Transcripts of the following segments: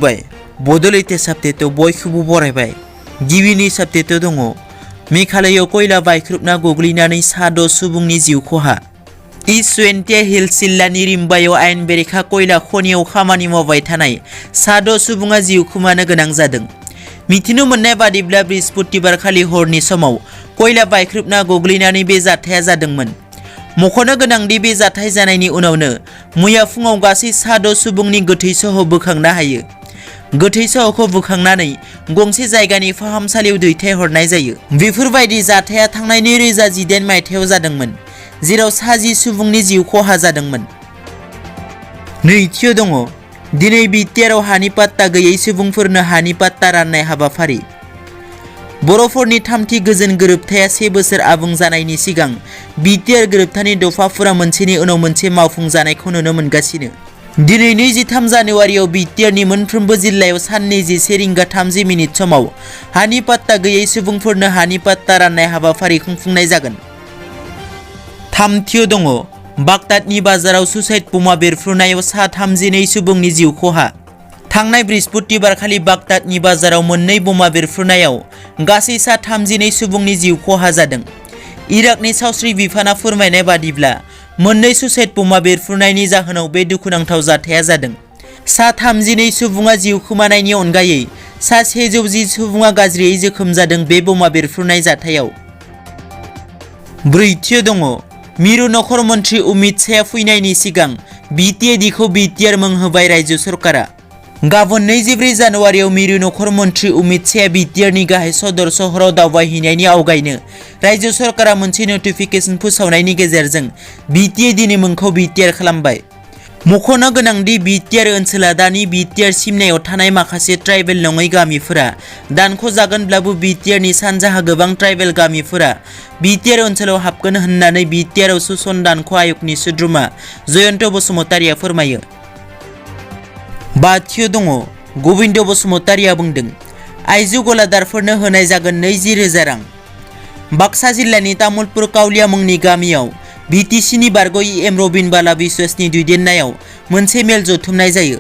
खुलुमबाय बड'लेण्ड साबटेटआव बयखौबो बरायबाय। गिबिनि साबटेटआव दङ मेघालयआव कयला बायख्रुबना गोग्लैनानै सा 6 सुबुंनि जिउ खहा। इस्ट वेन्टिया हिल्स जिल्लानि रिम्बायाव आयेन बेरेखा कयला खनियाव खामानि मावबाय थानाय सा 6 सुबुङा जिउ खोमानो गोनां जादों। मिथिनो मोननाय बादिब्ला बृहस्पतिबार खालि हरनि समाव कयला बायख्रुबना गोग्लैनानै बे जाथाया जादोंमोन। मख'नो गोनांदि बे जाथाय जानायनि उनावनो मैया फुङाव गासै सा 6 सुबुंनि गोथै सह बोखांनो हायो। गोथै सहखौ बोखांनानै गंसे जायगानि फाहामसालियाव दैथायहरनाय जायो। बेफोरबायदि जाथाया थांनाय 2018 मायथाइयाव जादोंमोन, जेराव सा 10 सुबुंनि जिउ खहा जादोंमोन। नैथियाव दङ दिनै BTR आव हानि पात्ता गैयै सुबुंफोरनो हानि पात्ता राननाय हाबाफारि। बर'फोरनि थामथि गोजोन गोरोबथाया 1 बोसोर आबुं जानायनि सिगां BTR गोरोबथानि दफाफोरा मोनसेनि उनाव मोनसे मावफुंजानायखौ नुनो मोनगासिनो। दिनै 23 जानुवारियाव BTRनि मोनफ्रोमबो जिल्लायाव साननि 11 रिंगा 30 मिनिट समाव हानि पात्ता गैयै सुबुंफोरनो हानि पात्ता राननाय हाबाफारि खुंफुंनाय जागोन। थामथियाव दङ बागदादनि बाजाराव सुसाइड बमा बेरफ्रुनायाव सा 32 सुबुंनि जिउ खहा। थांनाय बृहस्पतिबार खालि बागदादनि बाजाराव मोननै बमा बेरफ्रुनायाव गासै सा 32 सुबुंनि जिउ खहा जादों। इराकनि सावस्रि बिफाना फोरमायनाय बादिब्ला मोननै सुसाइड बमा बेरफ्रुनायनि जाहोनाव बे दुखुनांथाव जाथाया जादों। सा 32 सुबुङा जिउ खोमानायनि अनगायै सा 110 सुबुङा गाज्रियै जोखोम जादों बे बमा बेरफ्रुनाय जाथायाव। ब्रैथियाव दङ मिरु नखर मन्त्रि अमित शाहया फैनायनि सिगां BTAD खौ BTR मुं होबाय रायजो सरकारा। गाबोन 24 जानुवारियाव मिरु नखर मन्त्रि अमित शाहया BTRनि गाहाय सदर सहराव दावबायहैनायनि आवगायनो रायजो सरकारा मोनसे नटिफिकेशन फोसावनायनि गेजेरजों BTADनि मुंखौ BTR खालामबाय। मख'नो गोनांदि BTR ओनसोला दानि BTR सिमनायाव थानाय माखासे ट्राइबेल नङै गामिफोरा दानख'जागोनब्लाबो BTRनि सानजाहा गोबां ट्राइबेल गामिफोरा BTR ओनसोलाव हाबगोन होननानै BTR शोषण दानख' आय'गनि सोद्रोमा जयन्त बसुमतारीया फोरमायो। बाथियाव दङ गोविन्द बसुमतारीया बुंदों आइजो गलादारफोरनो होनाय जागोन 20,000 रां। बाक्सा जिल्लानि तामुलपुर काउलिया मुंनि गामियाव BTCनि बारग'यै रबिन बाला बिश्वासनि दैदेननायाव मोनसे मेल जथुमनाय जायो।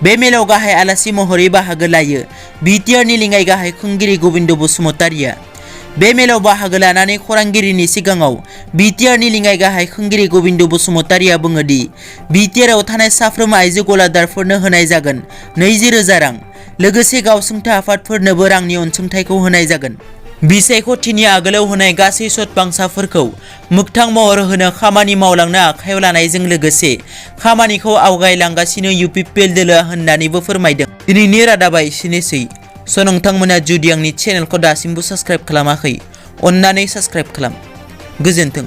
बे मेलाव गाहाय आलासि महरै बाहागो लायो BTRनि लिङाइ गाहाय खुंगिरि गोविन्द बसुमतारीया। बे मेलाव बाहागो लानानै खौरांगिरिनि सिगाङाव BTRनि लिङाइ गाहाय खुंगिरि गोविन्द बसुमतारीया बुङोदि BTRआव थानाय साफ्रोम आइजो गलादारफोरनो होनाय जागोन 20,000 रां। लोगोसे गावसुंथा आफादफोरनोबो रांनि अनसुंथाइखौ होनाय जागोन। बिसायख'थिनि आगोलाव होनाय गासै सतबांसाफोरखौ मोगथां महर होनो खामानि मावलांनो आखायाव लानायजों लोगोसे खामानिखौ आवगायलांगासिनो UPPL दोलोआ होननानैबो फोरमायदों। दिनैनि रादाबा एसेनोसै। नोंथांमोना जुदि आंनि चेनेलखौ दासिमबो साबस्क्राइब खालामाखै, अन्नानै साबस्क्राइब खालाम। गोजोन्थों।